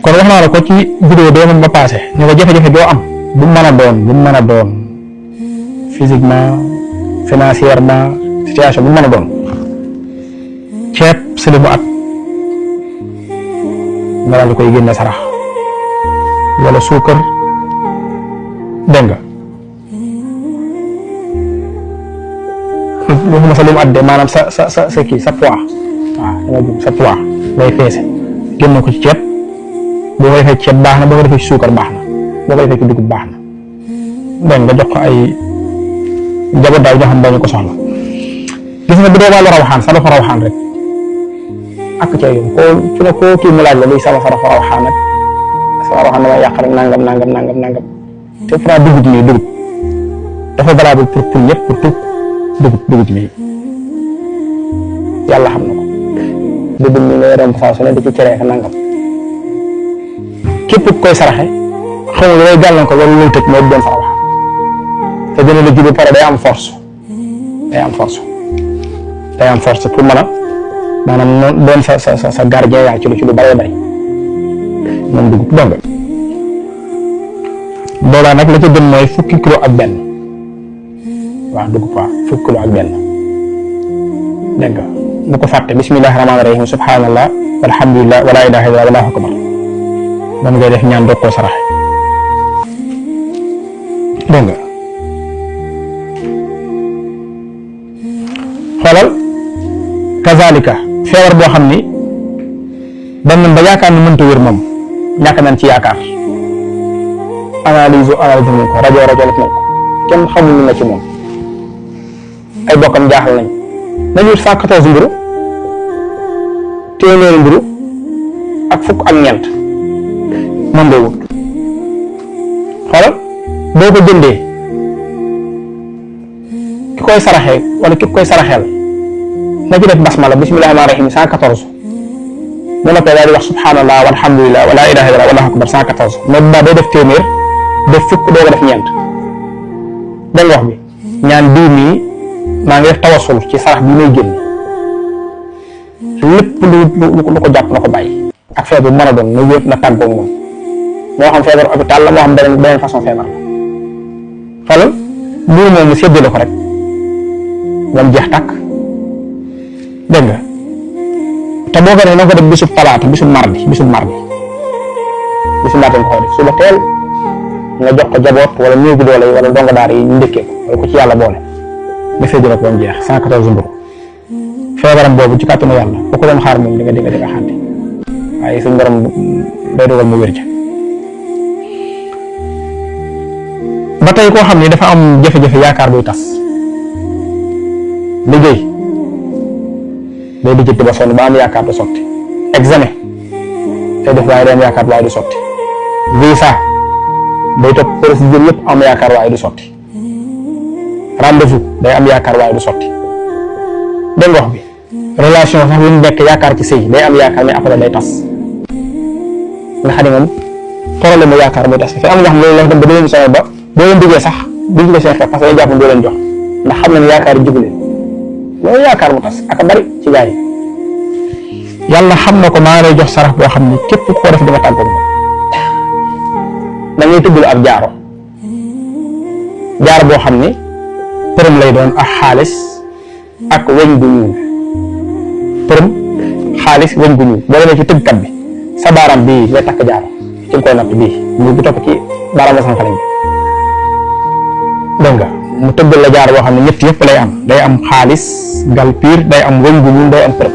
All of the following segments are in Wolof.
kon wax naa la ko ci vidéo bee moom ba passé ñu nga jafe-jafe doo am bu mën a doon physiquement financièrement situation bu mën a doon ceeb si li mu at nga daal di koy génne sarax wala suukar dégg nga waxuma sa li mu at de maanaam sa kii sa poids waaw dama jum sa poids ngay feese génne ko ci ceeb boo ko defee ceeb baax na boo ko defee ci suukar baax na boo ko defee ci dugub baax na dégg nga jox ko ay njaboot daal ñoo xam dañu ko soxla gis nga bu dee wàllu rawaxaan sa dafa rawaxaan rek ak ca yow koo kii mu laaj la luy sama sarafa rawaxaan rek sama rawaxaan damay yàq rek nangam te fra dugub nii dugub dafa valable pour ñëpp pour tout dugub nii yàlla xam na ko dugub nii ngay romb saa su ne di ci cere ak nangam képp ku koy saraxe xamul looy gàllankoor wala loolu tëj moo doon sa rawaxaan te dina la ji ba pare day am force pour mën a maanaam doon sa gardien yaa ci lu bëree bëri moom dugub dong boobaa nag la ca gën mooy fukki kilo ak benn waaw dugub waaw fukki kilo ak benn dégg nga bu ko fàtte bismillahi rahmaani rahim subhanallah walhamdulillah wala ilaha illallah wallahu akbar man ngay def ñaan doog koo saraxe dégg nga xoolal kazalika feebar boo xam ni dañ nañ ba yaakaar ni mënta wér moom ñàkk nañ ci yaakaar analyse nañ ko rajo def nañ ko kenn xamul na ci moom ay bokkam jaaxal nañu 114 mburu téeméeri mburu ak fukk ak ñeent moom lay wut xoolal boo ko jëndee ki koy saraxee wala ki koy saraxeel na ci def basmala bismillahi rahmaani rahim 114 bu noppee daal di wax subhanallah walhamdulillah wala ilaha illallah wallahu akbar 114 mais bu baax day def téeméer def fukk doo ko def ñeent dégg nga wax bi ñaan bii nii maa ngi def tawasul ci sarax bi may génn lépp lu ko jàpp na ko bàyyi ak feebar bu mën a doon na wéet na tàggoog moom moo xam feebar hôpital la moo xam beneen façon feebar xoolal lii moom mu séddale ko rek ba mu jeex tàkk dégg nga te boo ko nee na ko def bisub talaata bisub mardi nga koy def suba teel nga jox ko jaboot wala néew bi doole wala ndongo daar yi ñu ndëkkee ko wala ko ci yàlla boole nga séddale ko ba mu jeex 114 mburu feebaram boobu ci kàttanu yàlla bu ko doon xaar moom di nga xànte waaye suñu borom day dogal mu wér ca ba tey koo xam ni dafa am jafe-jafe yaakaar buy tas liggéey day lijjanti ba sonn ba am yaakaar du sotti examen day def waaye day am yaakaar waaye du sotti visa day topp procédure yëpp am yaakaar waaye du sotti rendez-vous day am yaakaar waaye du sotti dégg nga wax bi relation sax lu nekk yaakaar ci sëy day am yaakaar mais après day tas nga xam ne moom problème mu yaakaar muy tas te am na xam loolu la dem ba doo leen sonal ba boo leen duggee sax duñ ko seen xeex parce que day jàpp doo leen jox ndax xam nañ yaakaar jugu leen loolu yaakaar mu tas ak a bari ci gaa yi yàlla xam na ko maa lay jox sarax boo xam ni képp koo def dama tàggoog moom da ngay tuddul ab jaaro boo xam ni përëm lay doon ak xaalis ak weñ gu ñuul përëm xaalis weñ gu ñuul boo demee ci tëggkat bi sa baaram bii ngay takk jaaro ci nga koy natt bii mu bu topp ci baaram la sànqaleñ bi dégg nga mu tëggal la jaar boo xam ne ñett yëpp lay am day am xaalis gal piir day am weñ gu ñuul day am përëm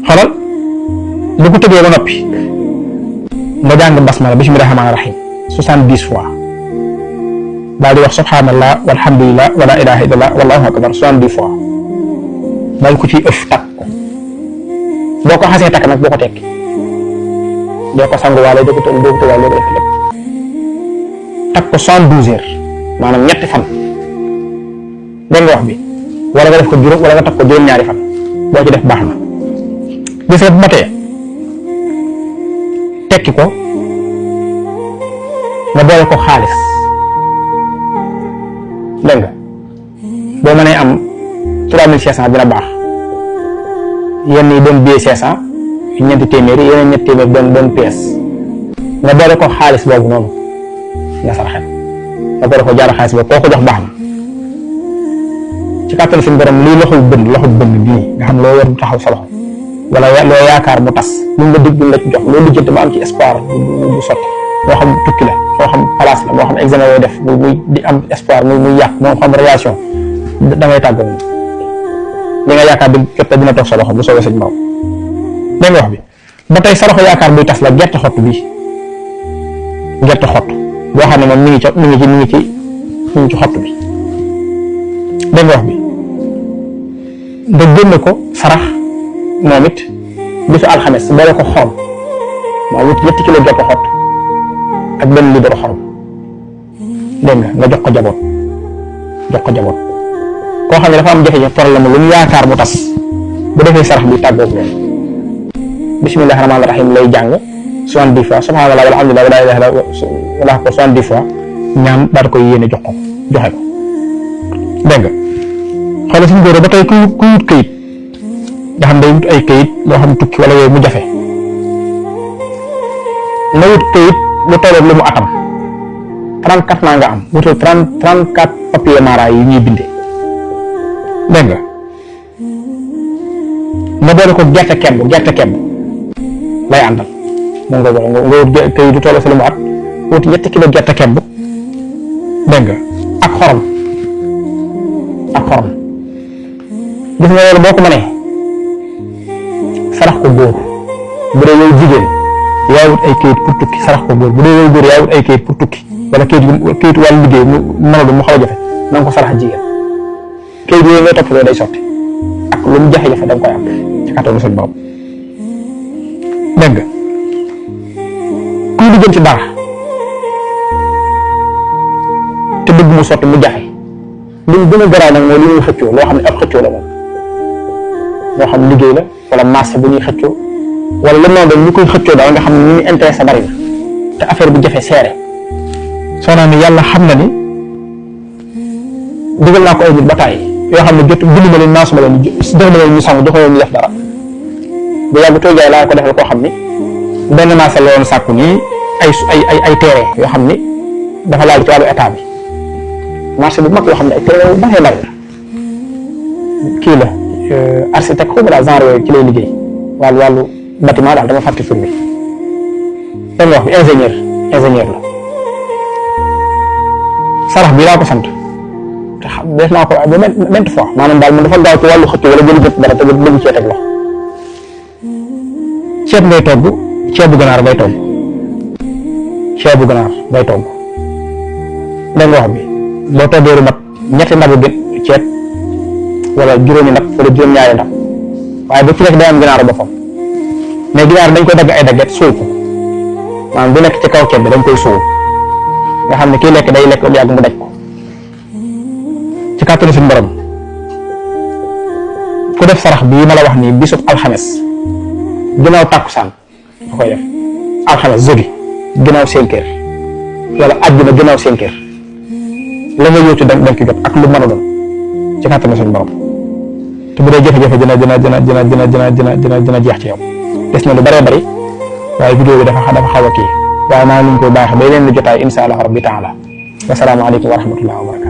xoolal bu ko tëggee ba noppi nga jàng basmala bismillahi rahmaani rahim 70 fois daal di wax subhanallah walhamdulillah wala ilaha illallah wallahu akbar 70 fois daal ko ciy ëf takk ko boo ko xasee takk nag boo ko tekki doo ko sanguwaale doo ko tëwaale doo ko def lépp takk ko 72 heures maanaam ñetti fan dégg nga wax bi wala nga def ko juróom wala nga takk ko juróom-ñaari fan boo ci def baax na gis nga bu matee tekki ko nga boole ko xaalis dégg nga boo mënee am 3500 dina baax yenn yi doon billet 500 ñeenti téeméeri yeneen ñetti téeméer doon pièce nga boole ko xaalis boobu noonu nga saraxe nga boole ko jaar xaalis boobu koo ko jox baax na ci kàttan suñu borom lii loxul bënn bii nga xam loo yor du taxaw sa loxo wala loo yaakaar mu tas luñ la dig buñ la ci jox loolu lijjanti ba am ci espoir bu sotti moo xam tukki la moo xam place la moo xam examen yooyu def muy di am espoir muy yàq moo xam relation da ngay tàggoo li nga yaakaar di képp dina toog sa loxo bu soobee sëñ Maodo dégg nga wax bi ba tey sa loxo yaakaar buy tas la gerte xott bii gerte xott boo xam ne moom mi ngi ci xott bi dégg nga wax bi nga génne ko sarax moom it bisu alxames boole ko xorom maa wut 7 kilo gerte xott ak benn litre xorom dégg nga jox ko jaboot koo xam ne dafa am jafe-jafe problème lu mu yaakaar mu tas bu defee sarax bi tàggoog loolu bismillahi rahmaani rahim lay jàng 70 fois subhanallah walhamdulillah wala ilaha illa ko 70 fois ñaan daal koy yéene joxe ko dégg nga xoolal suñu góor ba tey ku wut këyit nga xam day wut ay këyit loo xam tukki wala yooyu mu jafe na wut këyit lu tolloog lu mu atam 34 ans nga am wutal 34 papier mara yi ñuy bindee dégg nga boole ko gerte kemb lay àndal moom nga wut këyit lu tolloog lu mu at wut 7 kilo gerte kemb dégg nga ak xorom gis nga loolu boo ko mënee sarax ko góor bu dee yow jigéen yaa wut ay kayit pour tukki sarax ko góor bu dee yow góor yaa wut ay kayit pour tukki wala kayit wàllu liggéey mu xaw a jafe na nga ko sarax jigéen kayit yooyu ngay toppatoo day sotti ak lu mu jafe-jafe da nga koy am ci kàttanu suñu borom dégg nga kuy liggéey ci dara te bëgg mu sotti mu jafe li mu gën a garaaw nag mooy li ñuy xëccoo loo xam ne ab xëccoo la moom moo xam liggéey la wala marché bu ñuy xëccoo wala lu noonu dañ ñu koy xëccoo daal nga xam ne ñu ngi intéressé bari na te affaire bi jafe seere soo naa ne yàlla xam na ni digal naa ko ay nit ba tàyyi yoo xam ne jot bindu ma leen naasuma leen jox ma leen ñu sangu joxoo leen ñu def dara bu yàgg toojaay laa ko defal koo xam ni benn marché la woon sàkku nii ay terrain yoo xam ni dafa laal ci wàllu état bi marché bu mag yoo xam ne ay terrain yu bari la kii la architecte xaw ma daal genre yooyu ci lay liggéey wàllu bâtiment daal dama fàtte tur bi dañ wax bi ingénieur la sarax bi laa ko sant te xam def naa ko ba maintes fois maanaam daal man dafa gaaw ci wàllu xëcc wala gën a jot dara te bëgg cee teg loxo ceeb ngay togg ceebu ganaar ngay togg dégg nga wax bi boo toggee lu mat ñetti ndabu ceeb wala juróomi ndab wala juróom-ñaari ndab waaye bu ci nekk day am ginaaru boppam mais ginaar dañ koy dagg ay dagget suul ko maanaam bu nekk ci kaw ceeb bi dañ koy suul nga xam ne kii lekk day lekk lu yàgg mu daj ko ci kàttanu suñu borom ku def sarax bii ma la wax nii bisub alxames ginnaaw tàkkusaan da koy def alxames jeudi ginnaaw 5 heures wala àjjuma ginnaaw 5 heures la nga yóotu da nga ko jot ak lu mën a doon ci kàttanu suñu borom te bu dee jafe-jafe dina jeex ci yow des na lu bëree bëri waaye vidéo bi dafa xaw a kii waaye maa ngi leen koy baaxee ba yeneen di jotaay insha Allah rabbi taala wasalaamaaleykum wa rahmatullahi wa barakatu